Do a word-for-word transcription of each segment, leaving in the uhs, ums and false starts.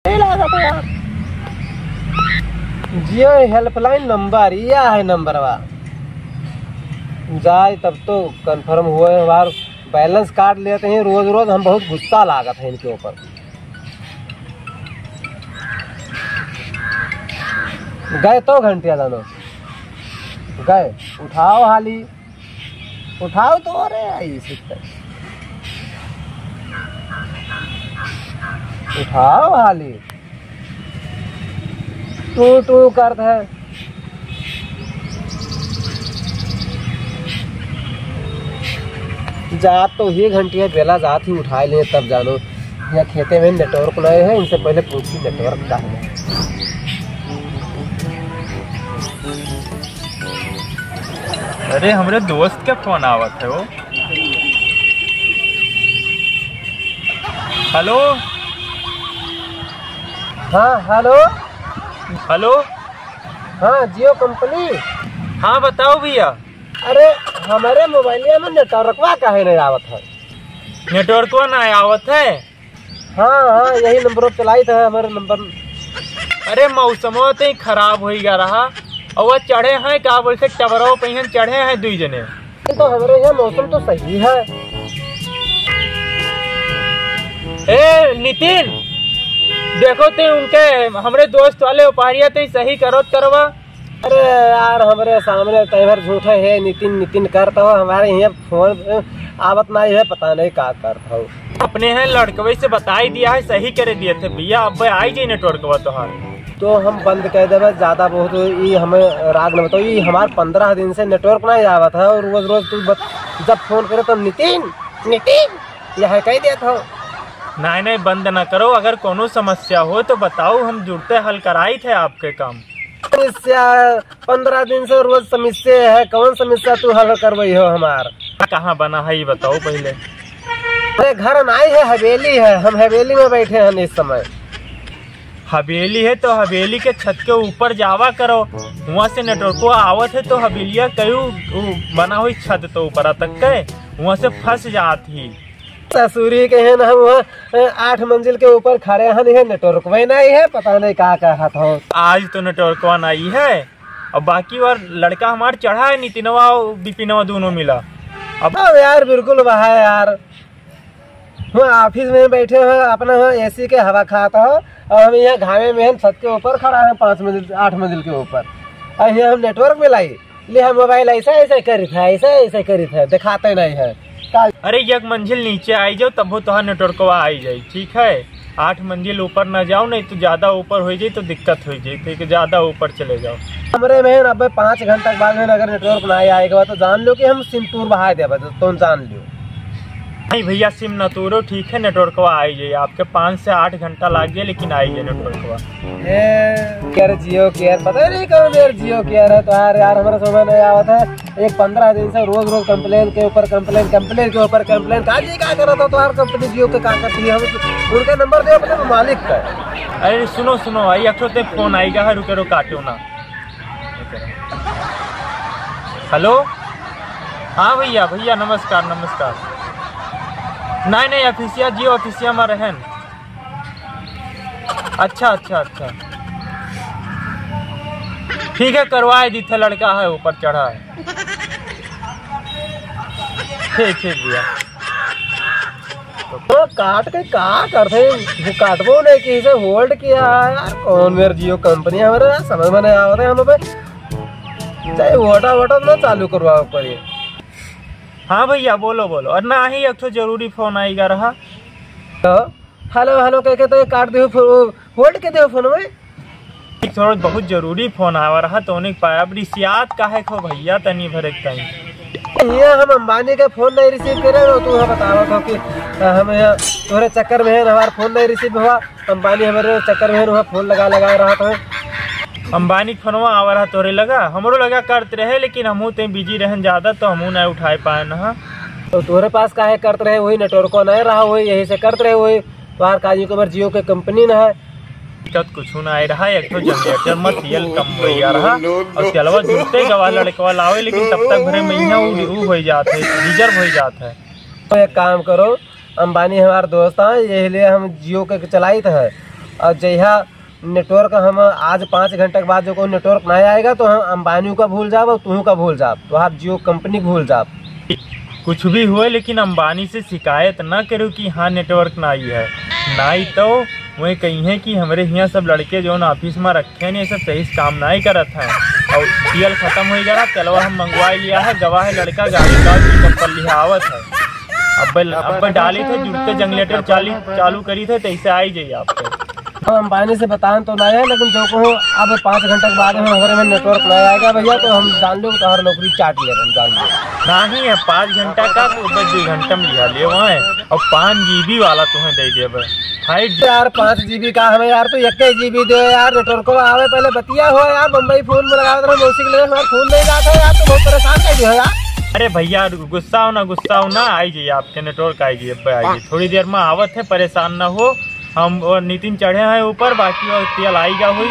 नहीं लागत है यार। जियो हेल्पलाइन नंबर, यह है नंबरवा। जाए तब तो कंफर्म हुए, हमार बैलेंस काट लेते हैं रोज रोज, हम बहुत गुस्सा लागत है इनके ऊपर। गए तो घंटिया जानो, गए, उठाओ हाली। उठाओ तो रे, आई सिस्टर। उठाओ हाली। टू टू करत है। जात तो ही घंटिया बेला जात ही उठाए ले तब जानो। यहाँ खेते में नेटवर्क नहीं है, इनसे पहले पूछी नेटवर्क का है। अरे, हमरे दोस्त के फोन आवत है वो। हेलो। हाँ, हेलो। हेलो। हाँ, जियो कंपनी। हाँ, बताओ भैया। अरे, हमारे मोबाइलिया में नेटवर्कवा काहे नहीं आवत है? नेटवर्कवा ना आवत है? हाँ, हाँ, यही नंबर पे चलाइत है, हमारे नंबर। अरे, मौसमवा तो ही खराब होई गा रहा, और वो चढ़े हैं, का बोलते, टवरवा पे ही चढ़े हैं दुई जने। तो हमारे यहाँ मौसम तो सही है। ए नितिन, देखो ते उनके, हमरे दोस्त वाले उपहारिया ते सही करो करवा। अरे यार, हमरे सामने तय भर झूठे है, नितिन नितिन करत हो। हमारे यहाँ फोन आवत नहीं है, पता नहीं का करत हो। अपने हैं लड़कवे से बताई दिया है, सही करे दिए थे भैया, अब आई जाई नेटवर्कवा तोहार। तो हम बंद कर देबे, ज्यादा बहुत ई हमें राग न बताओ। ई हमार पन्द्रह दिन से नेटवर्क नहीं आवत है और रोज रोज तू बत-, जब फोन करे तो नितिन, नितिन, यह कह देत हो। नहीं, नहीं, बंद ना करो। अगर कोनो समस्या हो तो बताओ, हम जुड़ते हल कराई थे आपके काम। समस्या, पन्द्रह दिन से रोज समस्या है, कौन समस्या तू हल करवई हो हमार? कहाँ बना है ये बताओ पहले। अरे घर नाई है, हवेली है, हम हवेली में बैठे हैं इस समय। हवेली है तो हवेली के छत के ऊपर जावा करो, वहाँ से नेटवर्को आवत है तो हवेलिया कयू उ बना हुई छत तो ऊपर तक के, वहाँ से फंस जात ही। ससुरी के है ना, हम वहाँ, अ, आठ मंजिल के ऊपर खड़े हन, ये नेटवर्कवा नहीं है, पता नहीं का कहत हो। आज तो नेटवर्कवा नहीं है, और बाकी बार लड़का हमार चढ़ा है, नितिनवा और बिपिनवा दोनों मिला। अब अब यार बिल्कुल वहा है यार, वहाँ ऑफिस में बैठे हो, अपना वहाँ एसी के हवा खात हो, और हम यहाँ घामे में हैं, छत के ऊपर खड़ा है, पाँच मंजिल, आठ मंजिल के ऊपर, और यहाँ हम नेटवर्क में लाई। ले, हम मोबाइल ऐसा, ऐसा करी था, ऐसा, ऐसा करी था, दिखाते नहीं है। का अरे, एक मंजिल नीचे आई जाओ, तब वो तोहार नेटवर्कवा आई जाई, ठीक है? आठ मंजिल ऊपर ना जाओ, नहीं तो ज्यादा ऊपर हो जाई तो दिक्कत हो जाई, तो एक ज्यादा ऊपर चले जाओ। हमरे में अब पाँच घंटा के बाद में अगर नेटवर्क ना आए के बाद तो जान लो कि हम सिम तूर बहाए देबे, तो तुम जान लियो। नहीं भैया, सिम ना तोड़ो, ठीक है, नेटवर्कवा आई जाई, आपके पाँच से आठ घंटा लाग जाए, लेकिन आई जाए नेटवर्कवा। ए, केयर, जियो केयर, पता नहीं कौन यार जियो केयर है। तो यार, यार, हमारा समझ नहीं आवत है। एक पन्द्रह दिन से रोज रोज कंप्लेन के ऊपर कंप्लेन, कंप्लेन के ऊपर कंप्लेन। का जी का करत हो, तुम्हार कंपनी जियो के का करती है? हम उनका नंबर दे अपने मालिक का। अरे सुनो, सुनो, आई एक ठो ते फोन आई गा है, रुके, रुके, काटो ना। हेलो, हाँ भैया, भैया नमस्कार, नमस्कार। नहीं, नहीं, ऑफिसिया, जियो ऑफिसिया में रहन। अच्छा, अच्छा, अच्छा। ठीक है, करवाए दी थे, लड़का है ऊपर चढ़ा है। ठीक, ठीक भैया। तो काट के का करते हैं? वो काटबो नहीं कि इसे होल्ड किया है यार। कौन मेरे जियो कंपनी है, हमारे समझ में नहीं आ रहे हम पे। चाहे वोटा वोटा ना चालू करवा पड़ी। हाँ भैया, बोलो, बोलो। और ना ही एक ठो जरूरी फोन आएगा रहा। तो हेलो, हेलो कह के तो काट दे, होल्ड के दे फोन में। एक थोड़ा बहुत जरूरी फोन आवा रहा, तो उन्हें पाया। अब रिसियात काहे खो भैया, तनी भर एक टाइम। ये हम अंबानी के फोन नहीं रिसीव करे रहो, तू हमें बतावत हो कि हम यहाँ तोरे चक्कर में है, हमार फोन नहीं रिसीव हुआ। अंबानी हमारे चक्कर में है, वहाँ फोन लगा लगा रहा था। अंबानी के फोनवा आवा रहा तोरे लगा, हमरो लगा करत रहे, लेकिन हमहू ते बिजी रहन ज्यादा, तो हमहू नहीं उठाए पाए न। तो तोरे पास काहे करत रहे, वही नेटवर्को नहीं रहा, वही यही से करत रहे, वही तोहार काजू के मर जियो के कंपनी न है। दिक्कत कुछ ना आए रहा, एक ठो जनरेटर मत हियल कम हो गया रहा, और उसके अलावा जुड़ते गवा लड़कवा लावे, लेकिन तब तक भरे में यहाँ उ, उ हो जात है, रिजर्व हो जात है। तो एक काम करो, अंबानी हमार दोस्त है, यही लिए हम जियो के चलाइत है। और जहिया नेटवर्क हम आज पाँच घंटा के बाद जो कोई नेटवर्क नहीं आएगा तो हम अंबानी का भूल जाब और तुहू का भूल जाब, तो आप जियो कंपनी का भूल जाब। कुछ भी हुए, लेकिन अंबानी से शिकायत ना करो कि हाँ, नेटवर्क ना आई है। ना आई तो वही कही है कि हमरे हियाँ सब लड़के जौन ऑफिस में रखे हैं, ये सब सही से काम ना ही करत हैं। और तेल खत्म हो गया, तेलवा हम मंगवा लिया है, गवा है लड़का गाड़ी का पिकअप पर लिहा आवत है। अब अब डाली थे, जुड़ते जनरेटर चालू चालू करी थे, तैसे आई जाइए आपके। हम अंबानी से बतान तो ना है, लेकिन जो कहूँ, अब पाँच घंटा के बाद में हमारे में नेटवर्क ना आएगा भैया, तो हम जान लो तो हर नौकरी चाट ले, हम जान लो। नहीं है, पाँच घंटा का तो बस दो घंटा में लिहा ले वहाँ है, और पाँच जीबी वाला तुम्हें दे देबे। फाइव जी। यार, पाँच जीबी का हमें यार, तो एक जीबी दे यार, नेटवर्क को आवे, पहले बतिया हो यार, बम्बई फोन में लगावत रहो, मौसी के लगे हमारा फोन नहीं जाता यार, तो बहुत परेशान कर दिया यार। अरे भैया, गुस्सा हो ना, गुस्सा हो ना, आई जाइए, आपके नेटवर्क आई जाइए, अब आई जाइए, थोड़ी देर में आवत है, परेशान ना हो। हम और नितिन चढ़े हैं ऊपर, बाकी और तेल आईगा हुई,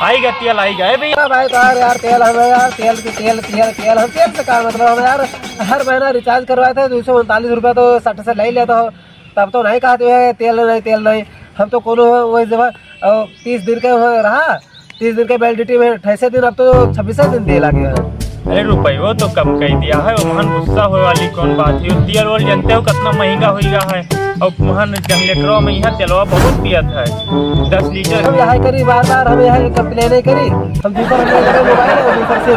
आईगा तेल आईगा। ए भैया। हाँ भाई, तो यार, यार, तेल हमें यार, तेल की, तेल, तेल, तेल, हम तेल से का मतलब, हम यार हर महीना रिचार्ज करवाए थे, दो सौ उनतालीस रुपया तो सट से ले लेता हो, तब तो नहीं कहते हैं तेल नहीं, तेल नहीं। हम तो कोनो वही जब, अ, तीस दिन के वहाँ रहा, तीस दिन के वैलिडिटी में अट्ठाईस दिन, अब तो छब्बीस दिन दिए लगे हैं। अरे, रुपयो तो कम कर दिया है, ओमन गुस्सा होए वाली कौन बात है? तेल वेल जानते हो कितना महंगा हो गया है, और वहाँ जनरेटरों में यहाँ तेलवा बहुत पियत है, दस लीटर। हम यहाँ करी बार बार, हम यहाँ कंप्लेन नहीं करी, हम दूसरा ले लेबे मोबाइल और दूसर से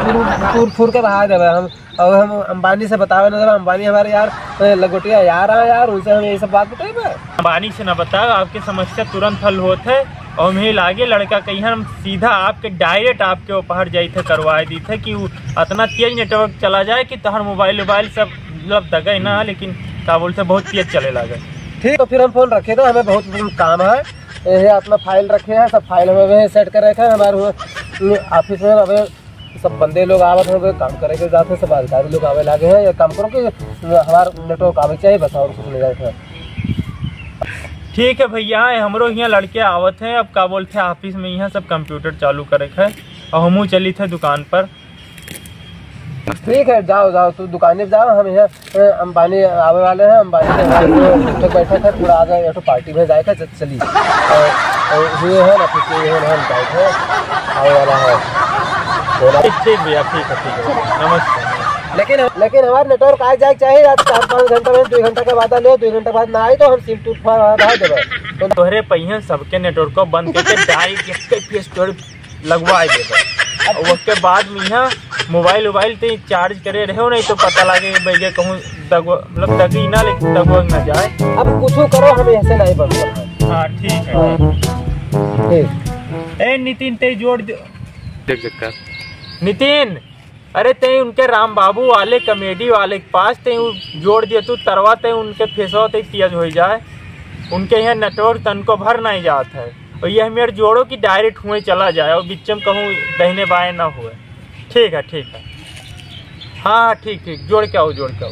फूर, फूर, फूर के बहा देबे हम। और हम अंबानी से बतावे ना देबे, अंबानी हमारे यार, ए, लंगोटिया यार हैं यार, उनसे हम यही सब बात बताएबे। अंबानी से ना बताओ, आपकी समस्या तुरंत हल होत है। और हमें लागे लड़का कहीं हम सीधा आपके, डायरेक्ट आपके ऊपर जाई थे, करवाए दी थे कि वो इतना तेज नेटवर्क चला जाए कि तोहर मोबाइल वोबाइल सब मतलब दगे ना, लेकिन का बोलते बहुत तेज चले लगे। ठीक, तो फिर हम फोन रखे थे, हमें बहुत काम है। ये अपना फाइल रखे हैं, सब फाइल हमें सेट कर रखे हैं हमारे हुए ऑफिस में। अबे सब बंदे लोग आवत हैं, काम करे के जात हैं, सब अधिकारी लोग आवे लागे हैं। ये काम करो कि हमार नेटवर्क आवे चाहिए बस, और कुछ नहीं जाए। ठीक है भैया, हमरो यहाँ लड़के आवत हैं, अब का बोलते हैं, ऑफिस में यहाँ सब कंप्यूटर चालू करे के है और हमहू चली थे दुकान पर। ठीक है, जाओ, जाओ, तू दुकाने पे जाओ, हम यहाँ, ए, अंबानी आवे वाले हैं, अंबानी के यहाँ एक ठो बैठक है, थोड़ा आगे एक ठो पार्टी में जाए के, च-, चली। और, और ये है ना, फिर ये है ना, हम जाए थे, आवे वाला है। ठीक, ठीक भैया, ठीक है, ठीक है, नमस्कार। लेकिन, लेकिन हमार नेटवर्क आ जाए के चाहिए, आज चार पाँच घंटा में, दो घंटा के बाद आ लो, दो घंटा बाद ना आई तो हम सिम टूट फा-, बढ़ा देबे। तो तोहरे पहियन सबके नेटवर्क बंद करके डायरेक्ट एक ही फेस तोड़ लगवाए देबे। अब उसके बाद में यहाँ मोबाइल वोबाइल ते चार्ज करे रहे हो, नहीं तो पता लागे बैगे कहूँ दगो, मतलब दगी ना, लेकिन दगो ना जाए। अब कुछ करो, हम ऐसे नहीं बन सकते। हाँ, ठीक है। ठीक। ए नितिन, ते जोड़ दे। देख सकता है। नितिन, अरे ते उनके राम बाबू वाले कॉमेडी वाले के पास ते उ जोड़ दिए तू तरवा, ते उनके फेसवा ते तेज हो जाए। उनके यहाँ नेटवर्क तनको भर नहीं जात है। और ये हमें जोड़ो कि डायरेक्ट हुए चला जाए और बीच में कहूँ दहिने बाएं ना हुए। ठीक है, ठीक है। हाँ, हाँ, ठीक, ठीक, जोड़ के आओ, जोड़ के आओ।